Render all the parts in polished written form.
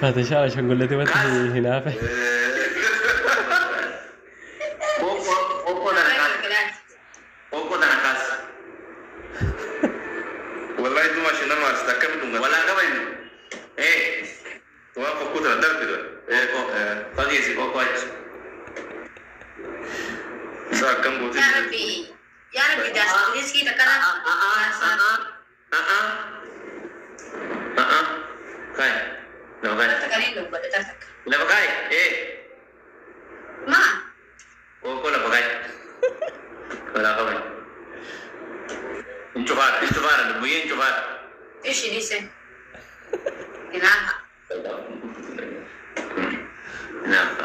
Fatishaa ashangulliti hinaafe. Qoqqoo tana kaas. Qoqqoo tana kaas. Wallahi duma shi nama arsta akkami dhungata. Walaa qaba inni. Eh. Waan fokkuu tana darbi dha. Qoqqoo. Fageessi qoqqoo achi. Isa akkam gootee Yaa Rabbi, yaa Rabbi, jaarsa riskii takkana. Kaay. Lafa kaay. Takka ni dubbadha takka. Lafa kaay. Eh. Maa? Qoqqoo lafa kaay. Walaa qaba inni. Hin cufaadha. Hin cufaadha. Lubbuyyee hin cufaadha. Ishi dhiise. Hinaafa. Hinaafa.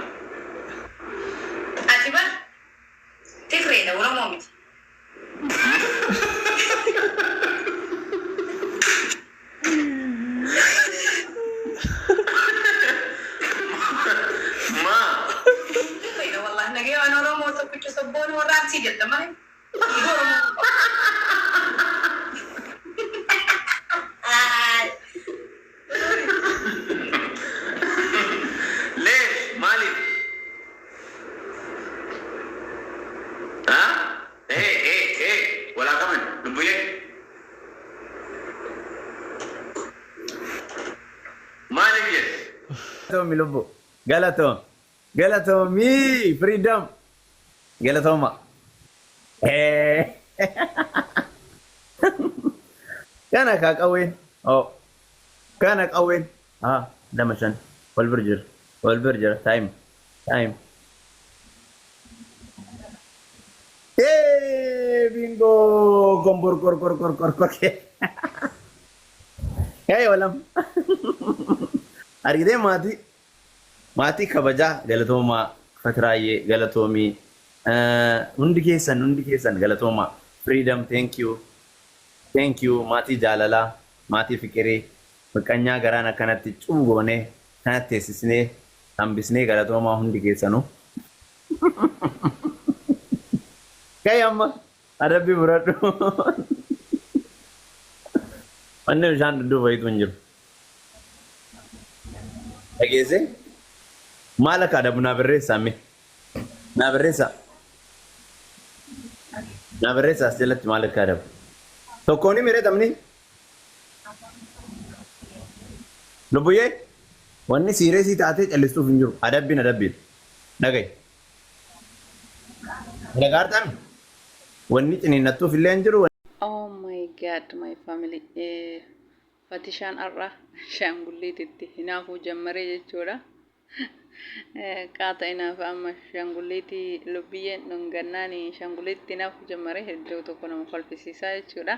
Ati bar Tigreedha, Oromoo miti. Maa. Tigreedha wallahi, nagee waan Oromoo tokkicha sabboon warra Arsii jetta malee. Oromoo. Leesh maaliif? Ha? Eh eh eh walaa qaban lubbuyyee. Maaliif jedhe? Galatoomi lubbu. Galatoom. Galatoomii freedom. Galatooma. Kana kaa qawween. Oh. Kana qawween. Ah, 2 5. Wal bir jira. Wal bir jira. Time. Time. Hey, bingo. Gombor kor kor kor kor kor. Hey, walam. Argitee maatii maatii kabajaa, galatoomaa Fatiraayyee, galatoomii, hundi keessan, hundi keessan galatoomaa. Freedom, thank you, thank you. Maatii jaalalaa, maatii fiqirii, miqqanyaa garaan akkanatti cubu goonee kanatti teessisnee hambisnee, galatoomaa hundi keessanuu. Kai, amma adabbii fudhadhu. Wanni bishaan dudduuba wayitu hin jiru. Dhageessee maal akka adabu naa barreessaa mee. Naa barreessaa. Naa barreessaa as jalatti maal akka adabu. Tokkoon himi taphni. Lubbuyyee, wanni siireesii taatee callistuuf hin jiru. Adabbiin adabbiin. Dhagayi. Dhagaartaan wanni ciniinnattuuf illee hin jiru. Oh my God, my family. Fatishaan har'a shaangulliititti hinaafuu jammaree jechuudha. Qaata hinaafa amma shaangulliitii lubbiyyeen dhungannaan shaangulliitti hinaafuu jammaree, hedduu tokko nama kolfisiisaa jechuudha.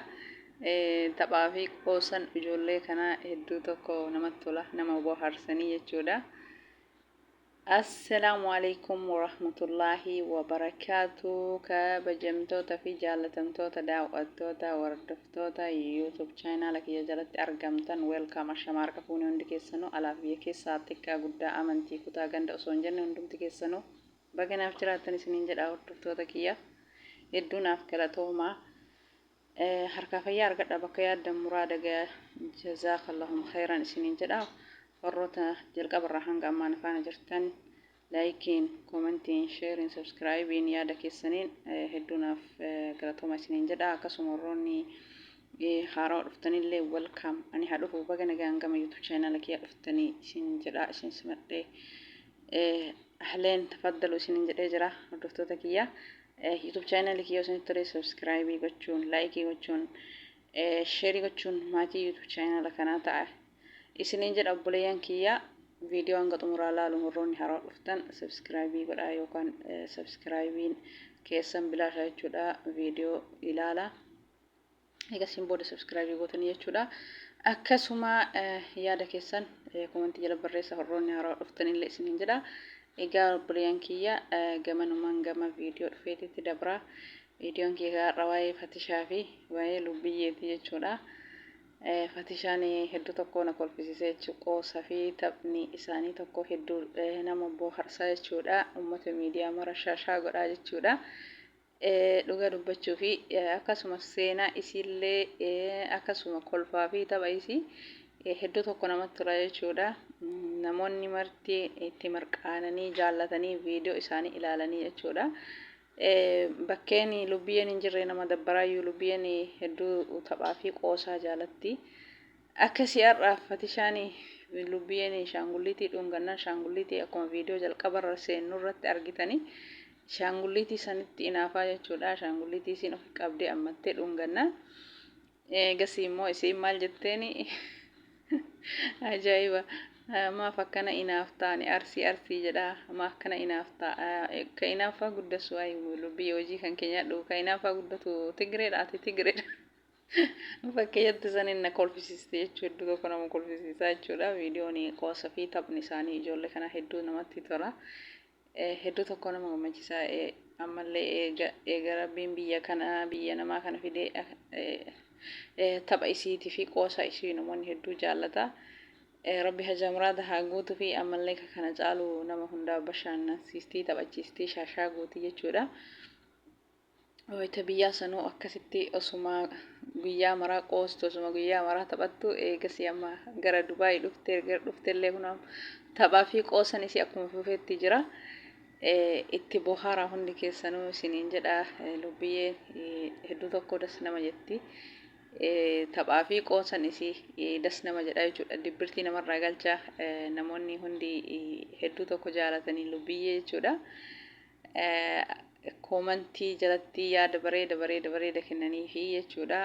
Taphaa fi qoosan ijoollee kanaa hedduu tokko namatti tola, nama bohaarsanii jechuudha. Assalaamu alaikum warahmatullaahi wabarakaatu. Kabajamtoota fi jaallatamtoota daawwattoota, hordoftoota YouTube channel kiyya jalatti argamtan, welcome, ashama harka fuunee hundi keessanuu, alaaf biyya keessaa, xiqqaa guddaa, amantii, kutaa, ganda osoo hin jenne, hundumti keessanuu baga naaf jiraattan isiniin jedha. Hordoftoota kiyya, hedduu naaf galatoomaa. Harkaa fayyaa argadha, bakka yaaddan muraada gaya, jazaakallahum khayran isiniin jedha. Warroota jalqabarraa hanga ammaa na faana jirtan, likeiin, commentiin, shareiin, subscribeiin, yaada keessaniin hedduu naaf galatooma isiniin jedha. Akkasuma warroonni haarawaa dhuftanillee, welcome, ani haa dhufu, baga nagaan gama YouTube channel kiyya dhuftanii isin jedha. Isin simadhee, ahleen tafaddalu isiniin jedhee jira. Hordoftoota kiyya, YouTube channel kiyya isinitti tole, subscribe gochuun, like gochuun, share gochuun maatii YouTube channel kanaa ta'a isiniin jedha. Obboleeyyan kiyya, viidiyoo hanga xumuraa laalu warroonni haarawaa dhuftan subscribe godhaa, yookaan subscribeiin keessan bilaasha jechuudha. Viidiyoo ilaala, eegasiin booda subscribe gootanii jechuudha. Akkasuma yaada keessan commentii jala barreessa, warroonni haarawaa dhuftanillee isiniin jedha. Egaa obboleeyyan kiyya, gamanumaan gama viidiyoo dhufeetitti dabra. Viidiyoon kiyya har'a waa'ee Fatishaa fi waa'ee lubbiyyeeti jechuudha. Fatishaan hedduu tokko na kolfisiise jechuudha. Qoosa fi taphni isaanii tokko hedduu nama bohaarsaa jechuudha. Uummata miidiyaa mara shaashaa godhaa jechuudha. Dhuga dubbachuu fi akkasuma seenaa isiillee, akkasuma kolfaa fi tapha isii Hedduu tokko namatti tola jechuudha. Namoonni marti itti mirqaananii jaallatanii viidiyoo isaanii ilaalanii jechuudha. Bakkeen lubbiyyeen hin jirre nama dabbaraayyuu lubbiyyeen hedduu taphaa fi qoosaa jaalatti. Akkasii har'aaf fatishaan lubbiyyeen shaangulliitii dhungannaan shaangulliitii akkuma viidiyoo jalqabarra seennu irratti argitanii shaangulliitii sanitti inaafaa jechuudha. Shaangulliitii isiin of qabdee ammattee dhungannaan. Eegasii immoo isiin maal jetteeni ajaa'iba maaf akkana inaaftaa ani arsii arsii jedha maaf akkana inaaftaa ka inaaffaa guddasu ayi lubbiyyee hojii kan kee nyaadhu ka inaaffaa guddatu tigireedha ati tigireedha fakkeeyyatti saniin na kolfisiiste jechuu hedduu tokko nama kolfisiisaa jechuudha viidiyoon qoosa fi taphni isaanii ijoollee kana hedduu namatti tola Hedduu tokko nama gammachiisa ammallee eega eega rabbiin biyya kana biyya namaa kana fidee tapha isiitii fi qoosa isii namoonni hedduu jaallata. Rabbi hajaa muraada haa guutuu fi ammallee ka kana caalu nama hundaa bashannansiistii taphachiistii shaashaa guutii jechuudha. Wayita biyyaa sanuu akkasitti osuma guyyaa maraa qoostu osuma guyyaa maraa taphattu eegasii amma gara Dubaay dhuftee erga dhuftellee kun taphaa fi qoosan isii akkuma fufeetti jira. Itti bohaaraa hundi keessanuu isiniin jedha lubbiyyee hedduu tokko das nama jetti. Taphaa fi qoosan isii das nama jedha jechuudha. Dibbirtii namarraa galcha namoonni hundi hedduu tokko jaalatanii lubbiyyee jechuudha. Koomantii jalatti yaada bareeda bareeda bareeda kennaniifi jechuudha.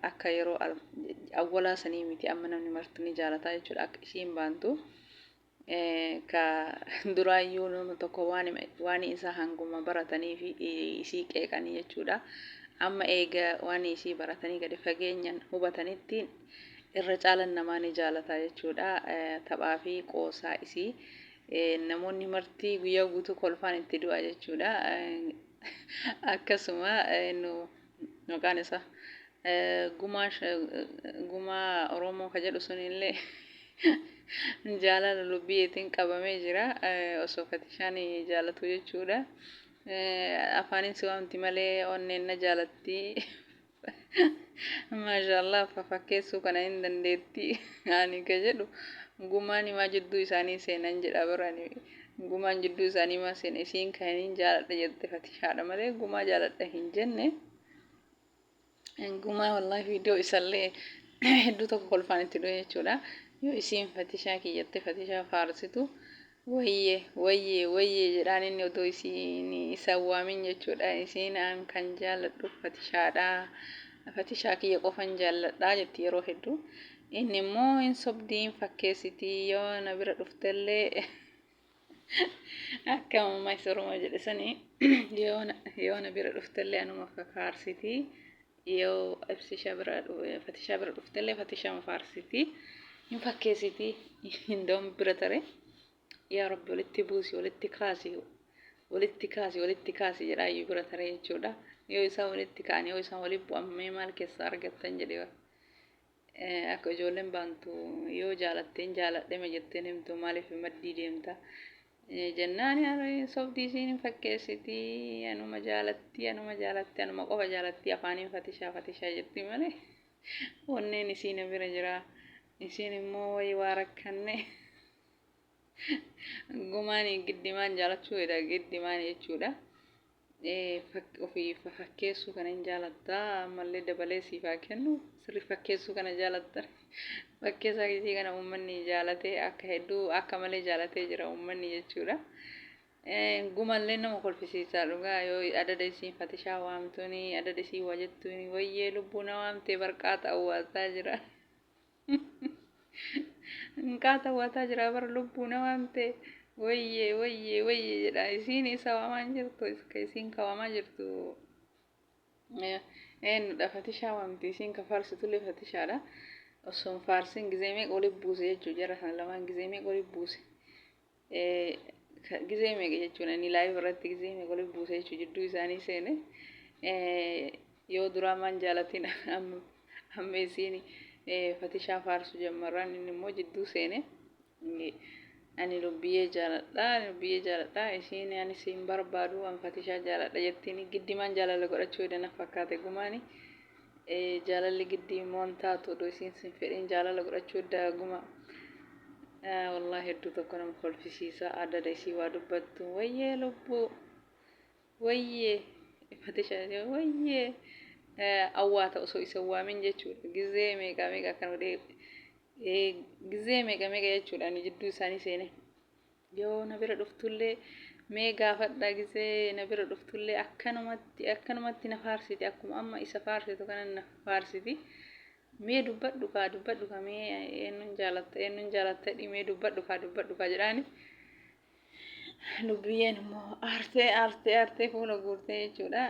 Akka yeroo awwalaa sanii miti amma namni marti ni jaalata jechuudha akka isiin baantu. Ka duraayyuu nama tokko waan isaa hanguma baratanii fi isii qeeqanii jechuudha. Amma eega waan isii baratanii gadi fageenyan hubatanitti irra caalan namaa ni jaalata jechuudha. Taphaa fi qoosaa isii. Namoonni marti guyyaa guutuu kolfaan itti du'a jechuudha. Akkasuma nu maqaan isaa gumaa gumaa Oromoo ka jedhu sunillee jaalala lubbiyeetiin qabamee jira osoo fatishaan jaalatu jechuudha. Afaaniin si waamti malee onneen na jaalatti. Maashaallah fafakkeessuu kana hin dandeetti ani ka jedhu gumaan himaa jidduu isaanii seenan jedha bara ani gumaan jidduu isaanii maa seena isiin kan hin jaaladha jette fatishaadha malee gumaa jaaladha hin jenne gumaa wallahi viidiyoo isallee hedduu tokko kolfaan itti du'e jechuudha yoo isiin fatishaa kiyyatte fatishaa faarsitu Wayyee wayyee wayyee jedhaan inni odoo isiin isa waamin jechuudha. Isiin an kan jaalladhu fatishaadha. Fatishaa kiyya qofan jaalladha jetti yeroo hedduu. Inni immoo hin sobdii hin fakkeessiti yoo na bira dhuftellee akka mammaaksa Oromoo jedhe sani yoo na bira dhuftellee anuma fakaarsiti. Yoo ibsisha bira fatishaa bira dhuftellee fatishaa faarsiti. Hin fakkeessiti. Hindoom bira tare. Yaa Rabbi walitti buusi walitti kaasi walitti kaasi walitti kaasi jedhaa iyyuu bira tare jechuudha. Yoo isaan walitti ka'an yoo isaan walitti bu'an mee maal keessaa argattan jedhee bara. Akka ijoolleen baantu yoo jaalatteen jaaladhema jetteen himtu maaliif maddii deemta jennaan sobdii isiin hin fakkeessiti anuma jaalatti anuma jaalatti anuma qofa jaalatti afaaniin fatishaa fatishaa jetti malee onneen isii na bira jira isiin immoo wayi waa rakkanne gumaan giddimaan jaalachuu jedha giddimaan jechuudha. Ofii fakkeessuu kana hin jaalatta ammallee dabalee siif haa kennu sirri fakkeessuu kana jaalatta fakkeessaa isii kana uummanni jaalatee akka hedduu akka malee jaalatee jira uummanni jechuudha. Gumallee nama kolfisiisaa dhugaa yoo adada isiin fatishaa waamtuuni adada isii waa jettuuni wayyee lubbuu na waamtee barqaata awwaataa jira. Qaata waataa jira bara lubbuu na waamte wayyee wayyee wayyee jedha isiin isa waamaa hin jirtu ka isiin ka waamaa jirtu eenyudha fatishaa waamti isiin ka faarsitullee fatishaadha osoo hin faarsin gizee meeqa walitti buuse jechuu jara sana lamaan gizee meeqa walitti buuse gizee meeqa jechuun ani live irratti gizee meeqa walitti buuse jechuu jidduu isaanii seene yoo duraa maan jaalatin amma amma isiin fatishaa faarsu jammarraan inni immoo jidduu seene ani lubbiyyee jaaladha ani lubbiyyee jaaladha isiin ani siin barbaadu an fatishaa jaaladha jettiin giddimaan jaalala godhachuu edana fakkaate gumaani. Jaalalli giddii immoo hin taatu odoo isiin sin fedhin jaalala godhachuu daaguma. Wallaahi hedduu tokko nama kolfisiisa. Adada isii waa dubbattu wayyee lubbuu wayyee fatisha wayyee awwaata osoo isa waamin jechuudha. Gizee meeqa meeqa akkan godhee gizee meeqa meeqa jechuudha ani jidduu isaanii seene. Yoo na bira dhuftullee mee gaafadha, gizee na bira dhuftullee akkanumatti akkanumatti na faarsiti, akkuma amma isa faarsitu kana na faarsiti. Mee dubbadhu kaa, dubbadhu kaa, mee eenyuun jaalatta, eenyuun jaalatta, mee dubbadhu kaa, dubbadhu kaa jedhaani. Lubbiyyeen immoo aartee aartee aartee fuula guurtee jechuudha.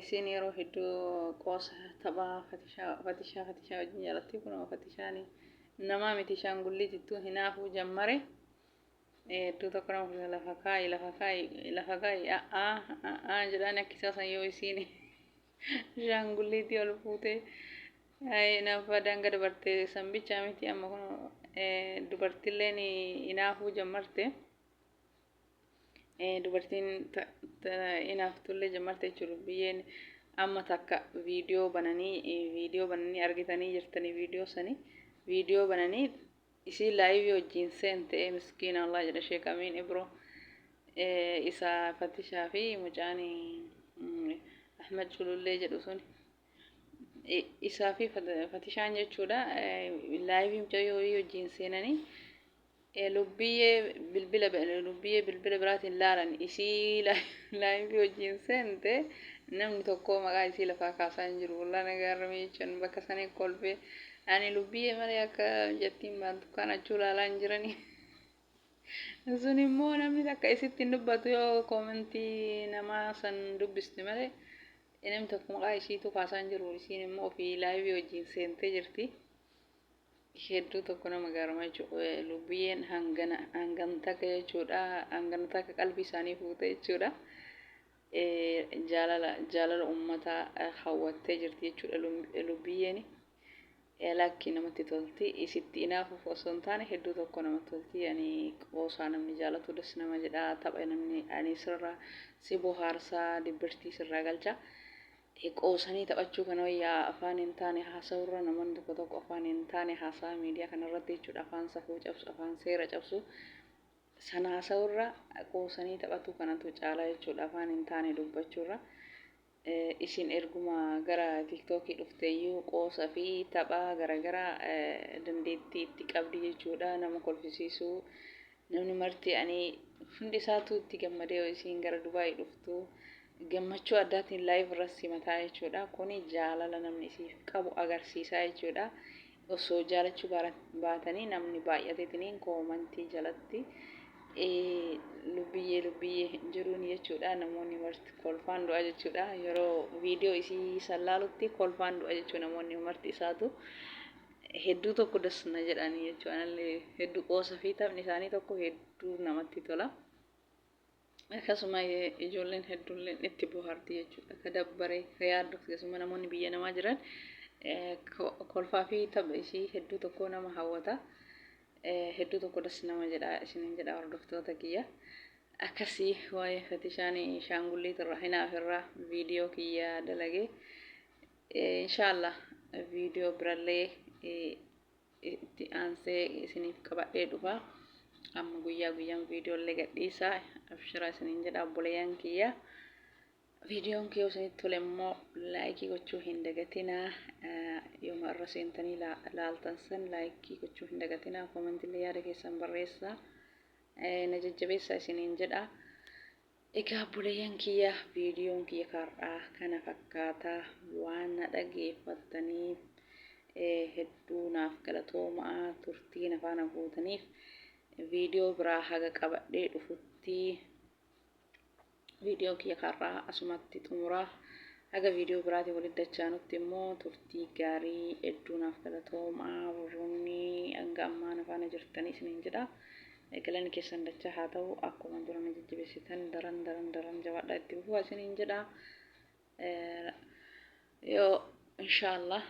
Isiin yeroo hedduu qoosa taphaa fatishaa fatishaa fatishaa wajjin jaalatti. Kunoo fatishaan namaa miti, shaangulliitittuu hinaafuu jammare. Hedduu tokko nama fuula lafa kaayi, lafa kaayi, lafa kaayi, a'aa a'aa jedhaan akka isaa san yoo isiin shaangulliitii ol fuutee nafa daanga dabartee san bichaa miti, amma kun dubartilleen hinaafuu jammarte. Dubartiin hinaaftullee jammarte jechuudha. Biyyeen amma takka viidiyoo bananii, viidiyoo bananii argitanii jirtanii, viidiyoo sanii viidiyoo bananii isii live wajjin seente. Miskiina Allah jedha Sheek Amiin Ibro isa Fatishaa fi mucaan Ahmad Culullee jedhu sun isaa fi Fatishaan jechuudha. Live mucayyoo wajjin seenanii lubbiyyee bilbila, lubbiyyee bilbila biraatiin laalan isii live wajjin seente. Namni tokko maqaa isii lafaa kaasaa hin jiru. Wallaahi nagaarramee jechuun bakka sanii kolfee ani lubbiyyee malee akka jettiin baantu kan achuu laalaa hin jiranii. Sun immoo namni takka isitti hin dubbatu, yoo comment namaa san dubbiste malee namni tokko maqaa isiitu kaasaa hin jiru. Isiin immoo ofii live wajjin seentee jirti. Hedduu tokko nama gaarama jechuudha. Lubbiyyeen hangana hangam takka jechuudha. Hangana takka qalbii isaanii fuute jechuudha. Jaalala jaalala uummataa hawwattee jirti jechuudha lubbiyyeen. Lakki namatti tolti. Isitti inaafuuf osoo hin taane hedduu tokko namatti tolti. Ani qoosaa namni jaalatu das nama jedha. Tapha namni ani sirraa si bohaarsaa, dibbirtii sirraa galcha. Qoosanii taphachuu kana wayyaa afaan hin taane haasa'urra. Namoonni tokko tokko afaan hin taane haasa'a miidiyaa kanarratti jechuudha. Afaan safuu cabsu, afaan seera cabsu sana haasa'urra qoosanii taphatu kanatu caala jechuudha afaan hin taane dubbachuurra. Isin erguma gara TikTokii dhufteeyyuu qoosa fi tapha garaagaraa dandeettii itti qabdi jechuudha. Nama kolfisiisuu namni marti ani hundi isaatu itti gammadee isiin gara Dubaayii dhuftu gammachuu addaatiin live irra simataa jechuudha. Kuni jaalala namni isiif qabu agarsiisaa jechuudha. Osoo jaalachuu baatanii namni baay'ateetiniin comment jalatti lubbiyyee lubbiyyee hin jiruun jechuudha. Namoonni marti kolfaan du'a jechuudha. Yeroo viidiyoo isii san laalutti kolfaan du'a jechuudha namoonni marti isaatu. Hedduu tokko dasna jedhanii jechuudha. Anallee hedduu qoosa fi taphni isaanii tokko hedduu namatti tola. Akkasuma ijoolleen hedduulleen itti bohaarti jechuudha. Akka dabbaree akka yaaddu akkasuma namoonni biyya namaa jiran kolfaa fi tapha isii hedduu tokko nama hawwata. Hedduu tokko das nama jedha isiniin jedha, hordoftoota kiyya. Akkasii waa'ee fatishaan shaangulliit irraa hinaaf irraa viidiyoo kiyya dalagee. Inshaallah viidiyoo birallee itti aansee isiniif qabadhee dhufa. Amma guyyaa guyyaan viidiyoolee gadhiisaa, abshiraa isiniin jedha obboleeyyan kiyya. Viidiyoon kiyya isinitti tole immoo like gochuu hin dagatinaa. Yooma irra seentanii laaltan san like gochuu hin dagatinaa. Commentillee yaada keessan barreessaa. Na jajjabeessaa isiniin jedha. Egaa obboleeyyan kiyya, viidiyoon kiyya har'aa kana fakkaataa. Waan na dhageeffattaniif hedduu naaf galatoomaa. Turtii na faana gootaniif viidiyoo biraa haga qabadhee dhufutti viidiyoo kiyya har'aa asumatti xumuraa. Haga viidiyoo biraatiin walitti dachaanutti immoo turtii gaarii, hedduu naaf galatoomaa warroonni hanga ammaa na faana jirtanii isiniin jedha. Galanni keessan dachaa haa ta'u. Akkuma dura na jajjabeessitan daran daran daran jabaadhaa itti fufaa isiniin jedha. Yoo inshaallah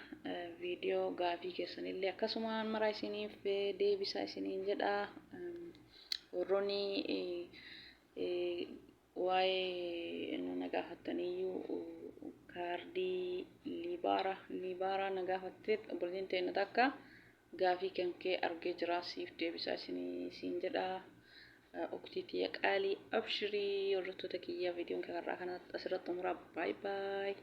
viidiyoo gaafii keessanillee akkasumaan mara isiniif deebisa isiniin jedha. Warroonni waa'ee na gaafattaniyyuu kaardii liibaa Libaara Libaara na gaafattee obboleettiin teenya takka gaafii kan kee argee jira, siif deebisaa isinii siin jedha. Uktii tiyya qaalii, abshirii. Hordoftoota kiyya, viidiyoon kanarraa kana asirratti xumuraa. Baay baay.